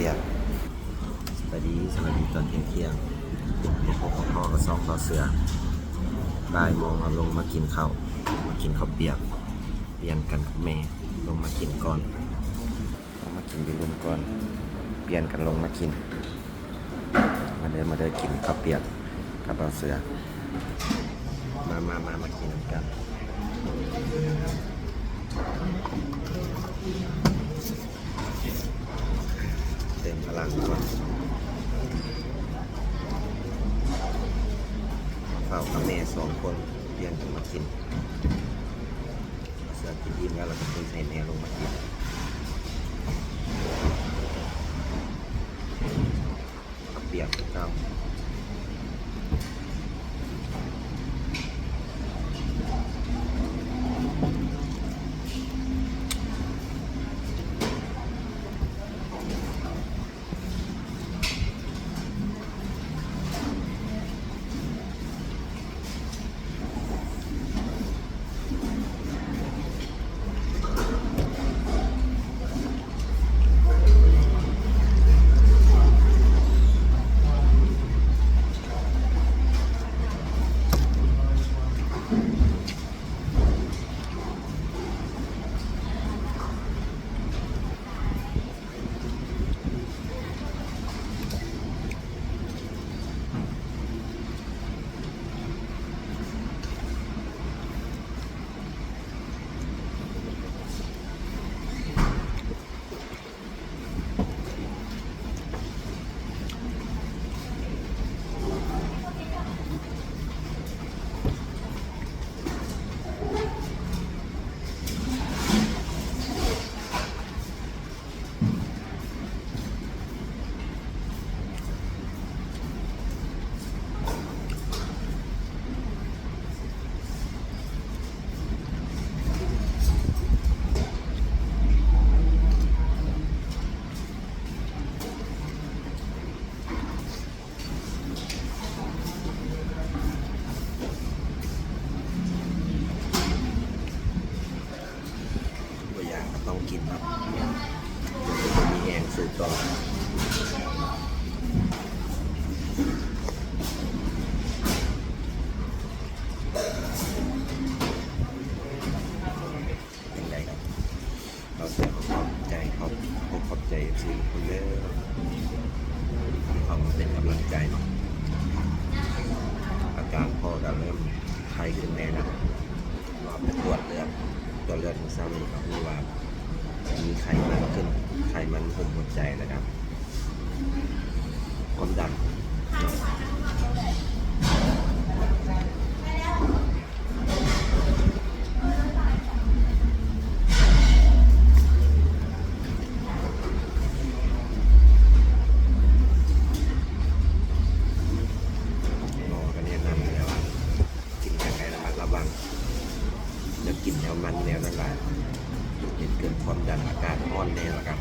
ສະບາຍດີ ສະບາຍດີຕອນທ່ຽງໆ ມາພົບມາພໍ້ກັບຊ່ອງບ່າວເສືອ. ບ່າຍໂມງເຮົາລົງມາກິນເຂົ້າ ມາກິນເຂົ້າປຽກ ປ່ຽນກັນກັບແມ່ ລົງມາກິນກ່ອນ ລົງມາກິນຢູ່ລຸ່ມກ່ອນ ປ່ຽນກັນລົງມາກິນ. ມາເດີ ມາເດີ ກິນເຂົ້າປຽກກັບບ່າວເສືອ. ມາ ມາ ມາ ມາກິນນຳກັນ ເຕີມພະລັງກ່ອນ. ເຝົ້າກັບແມ່ສອງຄົນ ປ່ຽນກັນມາກິນ. ເສືອກິນອີ່ມແລ້ວ ລະກະເພິ່ນໃຫ້ແມ່ລົງມາກິນ ເຂົ້າປຽກຄືເກົ່າ. ບໍ່ຢາກກະຕ້ອງກິນເນາະ ບໍ່ມີແຮງສູ້ຕໍ່. ຈັ່ງໃດກໍ ເຮົາຂໍຂອບໃຈ ຂອບ ຂອບໃຈເອັຟຊີທຸກຄົນເດີ ທີ່ເຂົ້າມາເປັນກຳລັງໃຈເນາະ. ອາການພໍ່ກໍເລີ່ມໄຄຂຶ້ນແດ່ແລ້ວ ວ່າໄປກວດເລືອດ ກວດເລືອດມື້ເຊົ້ານີ້ກໍຮູ້ວ່າມີໄຂມັນຂຶ້ນ ໄຂມັນຫຸ້ມຫົວໃຈ ແລ້ວກໍຄວາມດັນເນາະ. ໝໍກໍແນະນຳແລ້ວວ່າ ກິນຫຍັງໃຫ້ລະມັດລະວັງ ຢ່າກິນແນວມັນແນວນັ້ນຫຼາຍ ເຮັດເກີດຄວາມດັນ ອາກາດຮ້ອນແດ່ ແລ້ວກໍ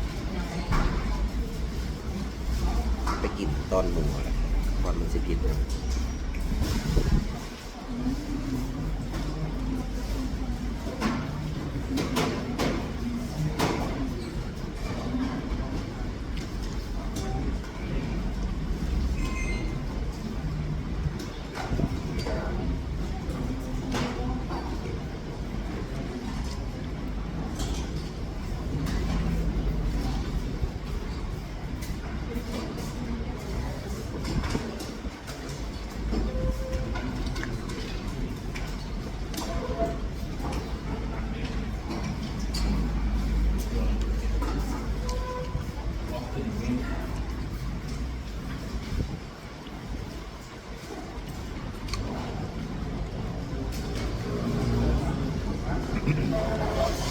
ໄປກິນຕອນໝູຫັ້ນແຫຼະ ກ່ອນມັນຊິຜິດນະ.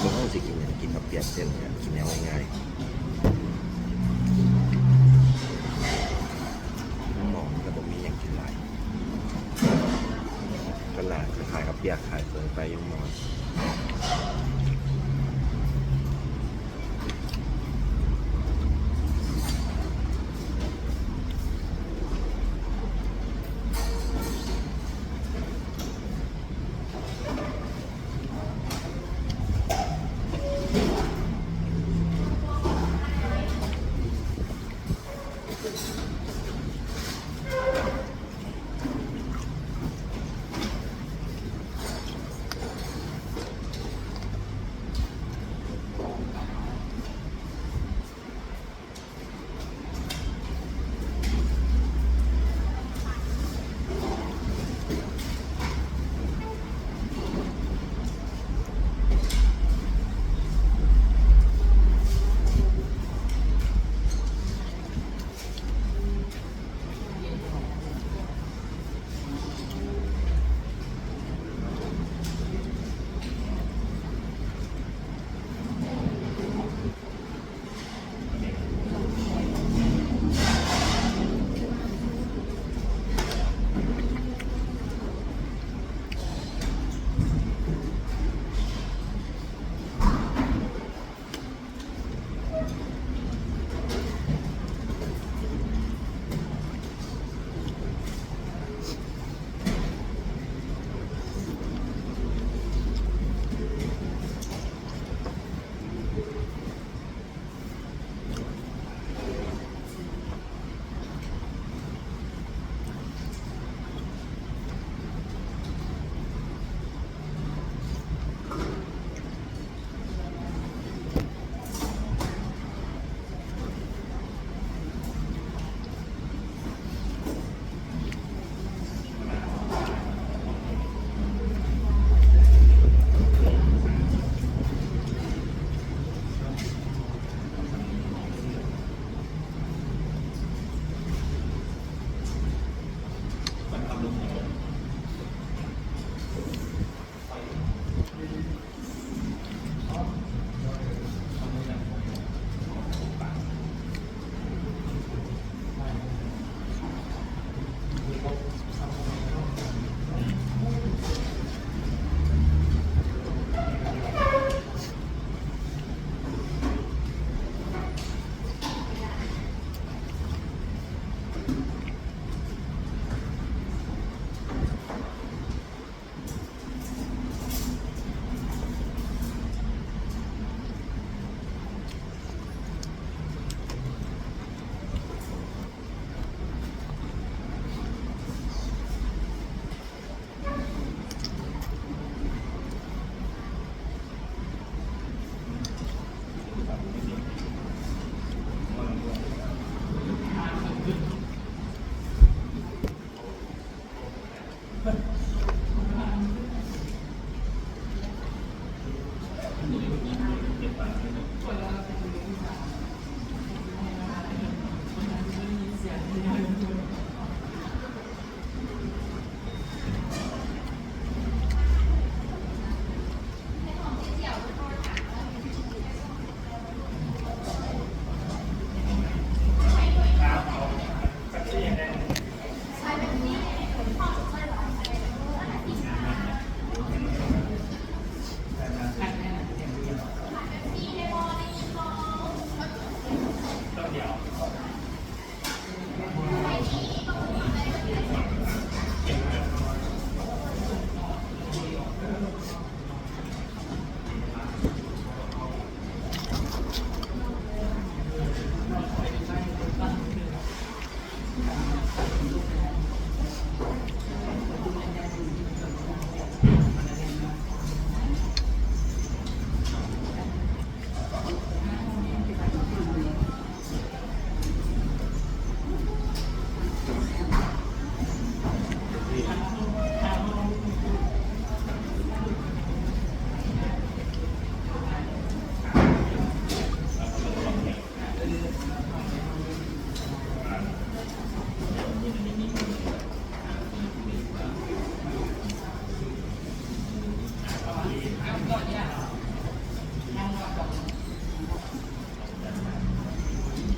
ບໍ່ຮູ້ຊິກິນຫຍັງ ກິນເຂົ້າປຽກເສັ້ນ ກິນແນວງ່າຍໆ. ໂຮງໝໍມັນກໍບໍ່ມີຫຍັງກິນຫຼາຍ ຂະໜາດຂາຍເຂົ້າປຽກ ຂາຍເຝີໄປໂຮງໝໍ. ເ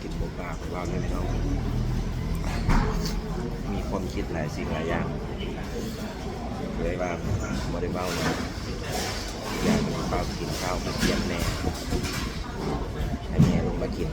ກິນບໍ່ປາກ ເວົ້າແນວນີ້ເນາະ ມີຄວາມຄິດຫຼາຍສິ່ງຫຼາຍຢ່າງ ເລີຍວ່າບໍ່ໄດ້ເວົ້າເນາະ ຢ້ານວ່າເວົ້າກິນເຂົ້າໄປປຽກແມ່ ໃຫ້ແມ່ລົງມາກິນ.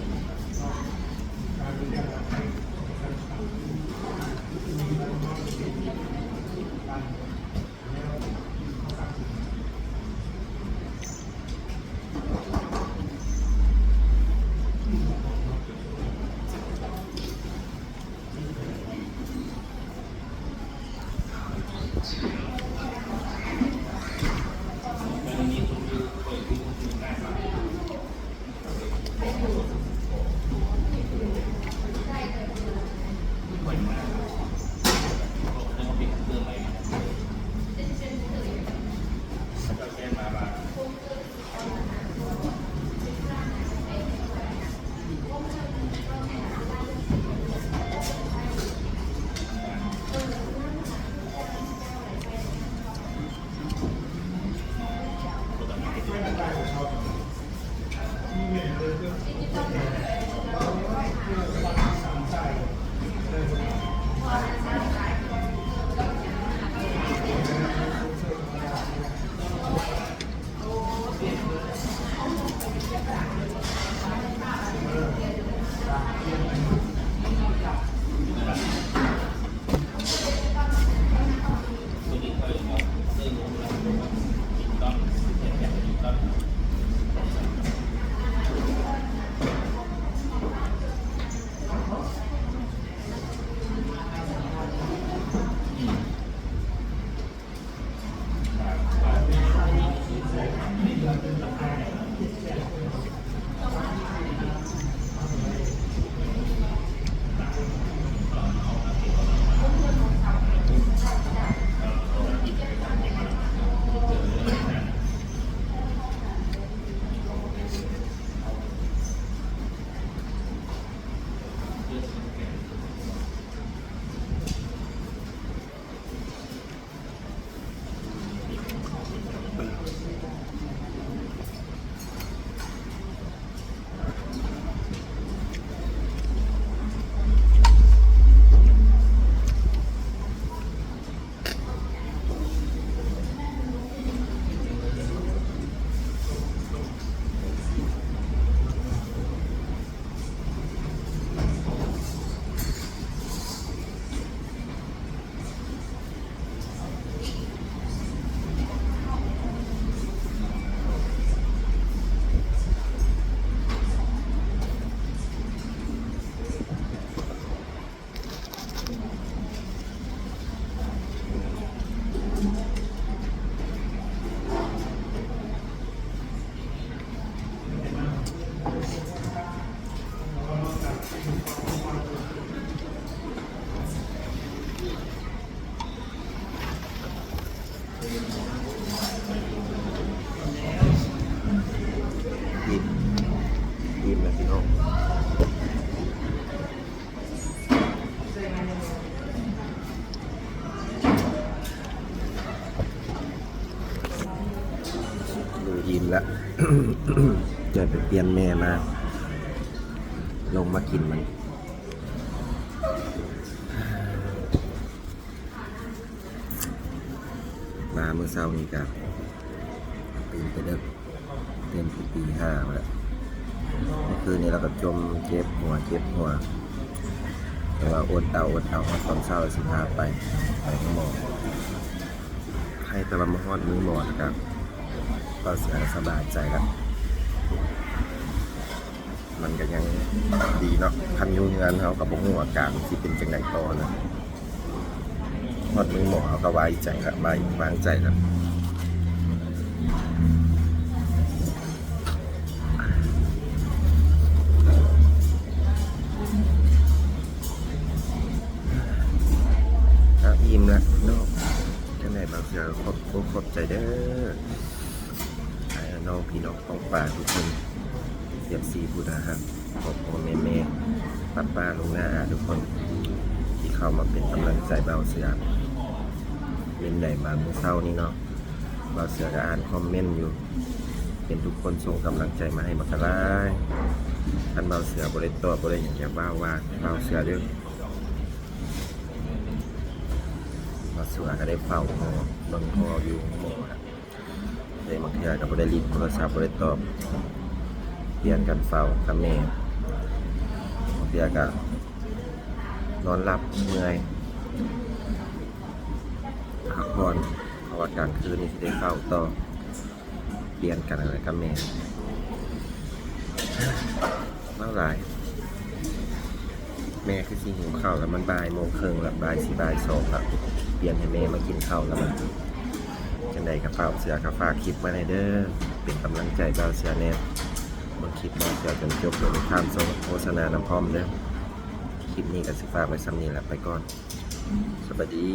ອີ່ມ ອີ່ມແລ້ວພີ່ນ້ອງ. ດູອີ່ມລະ ຈະໄປປ່ຽນແມ່ມາ ລົງມາກິນມັນ. ມາມື້ເຊົ້ານີ້ກະຕື່ນແຕ່ເດິກ ຕື່ນແຕ່ຕີຫ້າພຸ້ນແຫຼະ ມາ ຄືນນີ້ລາວກໍຈົ່ມເຈັບຫົວເຈັບຫົວ ແຕ່ວ່າອົດເອົາ ອົດເອົາ ຮອດຕອນເຊົ້າຊິພາໄປ ໄປໂຮງໝໍ. ໃຜແຕ່ວ່າມາຮອດມື້ໝໍແລ້ວກໍ ກໍສະບາຍໃຈລະ. ມັນກໍຍັງດີເນາະ ຄັນຢູ່ເຮືອນເຮົາກໍບໍ່ຮູ້ອາການຊິເປັນຈັ່ງໃດຕໍ່ນະ. ຮອດມື້ໝໍເຮົາກໍໄວ້ໃຈລະ ໄວ້ວາງໃຈລະ. ອ່ະ ອີ່ມລະເນາະ. ຈັ່ງໃດບ່າວເສືອກໍຂອບອົກຂອບໃຈເດີ ອ້າຍນ້ອງພີ່ນ້ອງປ້ອງປາຍທຸກຄົນ ເອັຟຊີຜູ້ໜ້າຮັກ ພໍ່ໆແມ່ໆ ປ້າໆລຸງນ້າອາທຸກຄົນ ທີ່ເຂົ້າມາເປັນກຳລັງໃຈບ່າວເສືອ. ເປັນໃດມາມື້ເຊົ້ານີ້ເນາະ ບ່າວເສືອກໍອ່ານຄອມເມັນຢູ່ ເຫັນທຸກຄົນສົ່ງກຳລັງໃຈມາໃຫ້ບັກຫຼາຍ. ຄັນບ່າວເສືອບໍ່ໄດ້ຕອບ ບໍ່ໄດ້ຫຍັງ ຢ່າວ່າວ່າບ່າວເສືອເດີ. ບ່າວເສືອກໍໄດ້ເຝົ້າຮອ ເບິ່ງຮອຢູ່ໂຮງໝໍນະ. ແຕ່ບາງເທື່ອກໍບໍ່ໄດ້ຫຼິ້ນໂທລະສັບ ບໍ່ໄດ້ຕອບ ປ່ຽນກັນເຝົ້າກັບແມ່. ບາງເທື່ອກໍນອນຫຼັບເມື່ອຍ ພັກຜ່ອນ ເພາະວ່າກາງຄືນນີ້ຊິໄດ້ເຝົ້າຕໍ່ ປ່ຽນກັນກັບແມ່. ເວົ້າຫຼາຍ ແມ່ຄືຊິຫິວເຂົ້າລະ ມັນບ່າຍໂມງເຄິ່ງລະ ບ່າຍສີ່ ບ່າຍສອງລະ. ປ່ຽນໃຫ້ແມ່ມາກິນເຂົ້າລະມັນ. ຈັ່ງໃດກໍຝາກເສືອ ກໍຝາກຄລິບມາແດ່ເດີ ເປັນກຳລັງໃຈບ່າວເສືອແດ່. ເບິ່ງຄລິບບ່າວເສືອຈົນຈົບ ແລ້ວຂ້າມໂຄສະນານຳພ້ອມເດີ. ຄລິບນີ້ກໍຊິຝາກໄວ້ສ່ຳນີ້ລະ ໄປກ່ອນ ສະບາຍດີ.